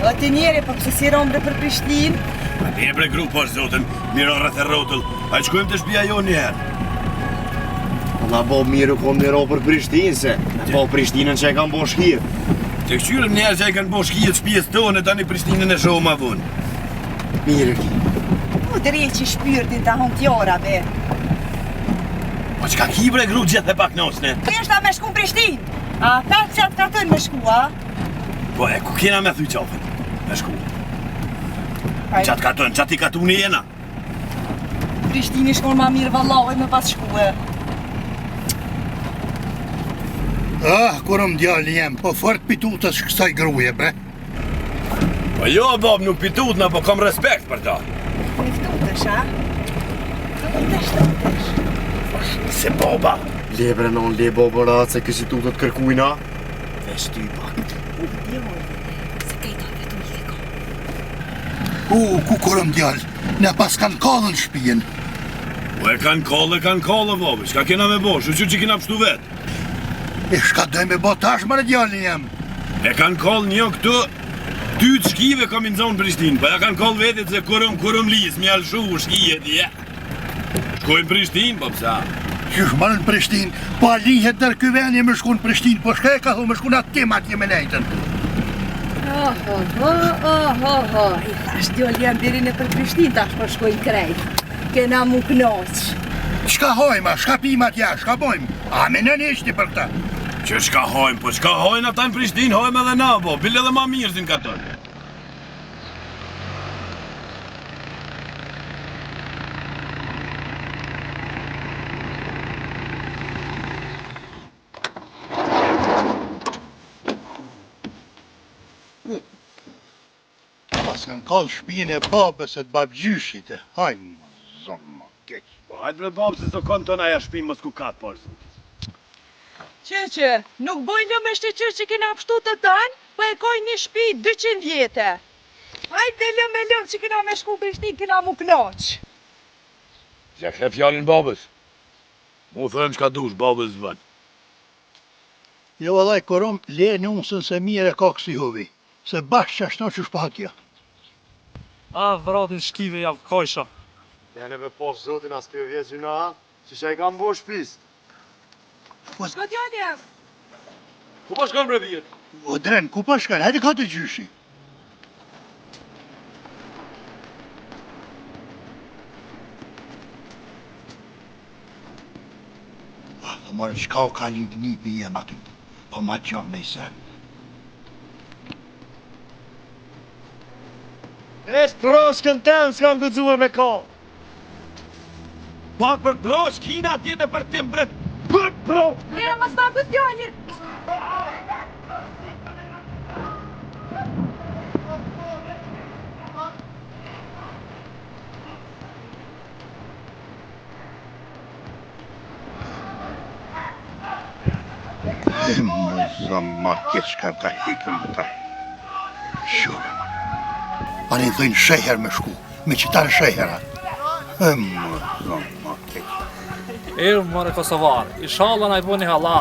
O ti njeri, po pse si rom bre për Prishtinë? A mirë bre gru, po zotin, mirë rreth e rrotull. A shkojmë te shpia jonë një herë. Po na bo mirë u konë miro për Prishtinë se, po Prishtinën që e kanë bo shkijet. Të këqyrëm njerë që e kanë bo shkijet shpijes tonë, tani Prishtinën e shohë ma vonë. Mirë ki. Po dreqi shpirtin ta hunë tjora, be. Po çka ki bre gru gjithë e pak nosne? Thjeshta me shku në Prishtinë. A, ta që atë katën me shku, a? Po e ku kena me thy qafën? Me shku. Qatë katën, qatë i katuni jena? Prishtini shkon ma mirë vallahi me pas shkue. Ah, kurum djali jem, po fort pi tutesh kësaj gruje, bre. Po jo, bab, nuk pi tutna, po kam respekt për ta. Nuk tutesh, a? Tutesh, tutesh. Po se baba. Le bre non, le babën rahat se ky s'i tutet kërkujna. Dhe shty pak. U, djali, se kejta vetëm i ke U, ku kurum djalë, na pas kanë kallën shpijën. Po e kanë kallë, e kanë kallë, babi, çka kena me bo, shyqyr që kena pshtu vetë. E shka dojmë me bo tash, more djali jem? E kanë kallë një këtu, dy të shkive kam i nxonë në Prishtinë, po ja kanë kallë vetit se kurum, kurum lis, mi alshu, shkije, di, ja. Shkojmë Prishtinë, po pse? Qysh more në Prishtinë, po a lihet dër ky veni me shku në Prishtinë, po shka e ka thu me shku në atë tim atje me nejtën. Oh, oh, oh, oh, oh, oh. I thash djali jem deri në për Prishtinë, tash po shkojmë krejt. Kena mu knaq. Shka hajmë, shka pim atje, shka bojmë? A me nën ishti për këta? Që shka hajmë, po shka hajnë ata në Prishtinë, hajmë edhe na, po, bile edhe ma mirë si në katun. Pas kanë kallë shpijën e babës e të babgjyshit e hajmë më zonë më keq. Po hajtë bre babë se s'o konë tonë aja shpi mos ku katë por zotë. Që që, nuk bojnë lë me shyqyr që kena pshtu të tanë, po e koj një shpi 200 vjete. Hajde lë me lëmë që kena me shku Prishtinë, kena mu knaq. Ja kthe fjalën babës. Mu thënë çka dush, babës s'bën. Jo vallai kurum le nusën se mirë e ka kësi hovi, se bash qashtu qysh pa kjo. Ah vratin shkive jav kajsha. Lene me pas zotin as pjo vje gjyna, që që i kam bo shpis. Po Shko djali jem. Ku po shkon bre vjet? O dren, ku po shkon? Hajde ka të gjyshi. Ah, po more, çka o ka një nipi jem aty? Po ma gjon nejse. E proshkën tem s'kam guxue me ka. Pa për prosh, kina tjetë për tim bre. Për prosh. Lera mos ma bëj djalin. E më zë ma keq ka ka hikëm ta. Shure. Ani thëjnë sheher me shku, me qitar shehera. E më zë ma keq. Erë more Kosovar, ishalla na i boni hallall.